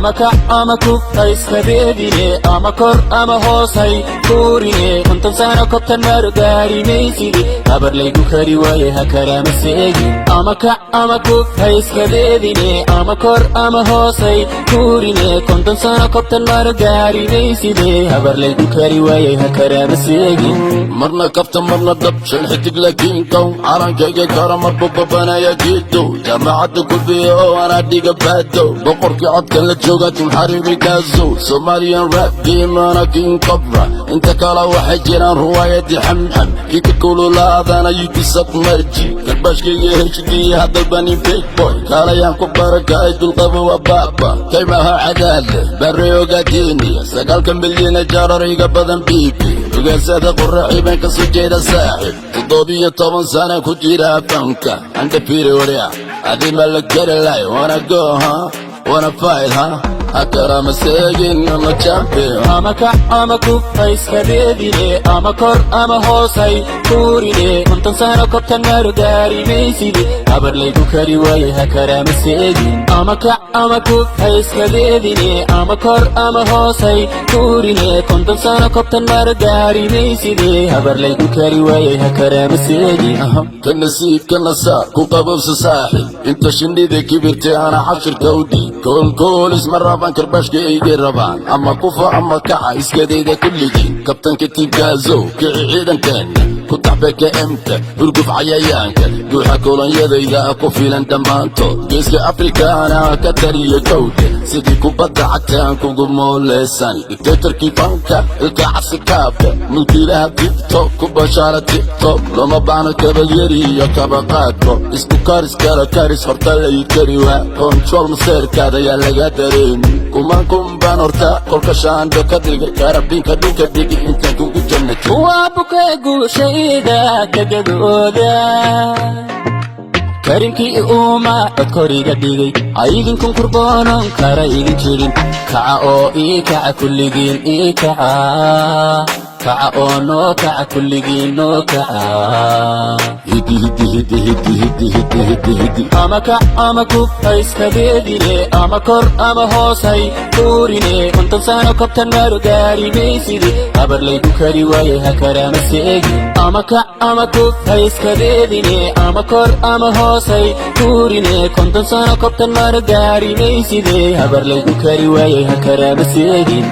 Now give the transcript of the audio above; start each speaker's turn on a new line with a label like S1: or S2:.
S1: Ama kac ama kuf, ha iska deedine. Ama kor ama hoos hay tuurine. 50 sano kobtan maro gaari mayside, habar laygu kari waaye ha karaama seegin. Ama kac ama kuf, ha iska deedine. Ama kor ama hoos hay tuurine. 50 sano kobtan maro gaari mayside, habar laygu kari waaye ha karaama seegin.
S2: Marna kafta, marna dab, shan xidig laakiin kow calankayga kara marbu babanaya geedow. Jaamacadda Kulbiya oo anaa dhiga baado, boqorkii codkan la jooga timxariiri gaazow. Somalian rap game ana King Cobra, inta kale waxay jiraan ruwaayadii xamxam. Kika kululaadana yudisad marji karbaashkayga HD hadalbani big boy kaalayaan ku barakaay dulqaba waa baaba kaymaha cadaadle barre ogaadeniya 9-ka milyana jarar iga badan bibi ogaasada qoraxi baan ka soo jeeda saaxib. 17 sana ku jira fanka anda firi warya adima la kari lay. Wanna go, huh? Wanna fight, huh? Hakaraama seegin ama champion.
S1: Ama kac ama kuf, ha iska deedine. Ama kor ama hoos hay tuurine. 50 sano kobtan maro gaari mayside, habar laygu kari waaye ha karaama seegin. Ama kac ama kuf, ha iska deedine. Ama kor ama hoos hay tuurine. 50 sano kobtan maro gaari mayside, habar laygu kari waaye ha karaama seegin.
S2: Ka nasiib kana saar ku qabowsa saaxib, inta shinnida kibirtay ana cashirka u dhiib. Koolkoolis ma rabaan, karbaashka iga rabaan. Ama kufa ama kaca iskadayda kulligiin. Kabtanka tiibkaazow kici ciidankeenna ku taxbeka emta hurguf cayayaanka guuxa kolonyadayda ku filan dhammaantood. Geeska Afrikaana ka taliya gowdhe, sidii kubadda cagtaan kugu mooleysan. Dictatorkii fanka ilka casikaabe, mulkiilaha TikTok ku bashaara TikTok. Looma baahno kabalyari iyo kabaqaadko, isku karis kala karis horta lay kari waa. Control maseerkaada yaa laga dareemi kuman kunbaan horta kolka shaandho ka dhigay karabinka dhulka dhigi intaan kugu jannatay.
S1: Waa bukee guushayda ka gadooda, karimkii uuma codkoriga dhigay aydinkun kurboonon kara idin jirin. Kaca oo ii kaca kulligiin, ii kaca, kaca oo noo kaca kulligiin, noo kaca.
S2: Hidi hidi hidi hidi hidi hidi hidi hidi.
S1: Ama kac ama kuf, ha iska deedine. Ama kor ama hoos hay tuurine. 50 sano kobtan maro gaari mayside, habar laygu kari waaye ha karaama seegin. Ama kac ama kuf, ha iska deedine. Ama kor ama hoos hay tuurine. 50 sano kobtan maro gaari mayside, habar laygu kari waaye ha karaama seegin.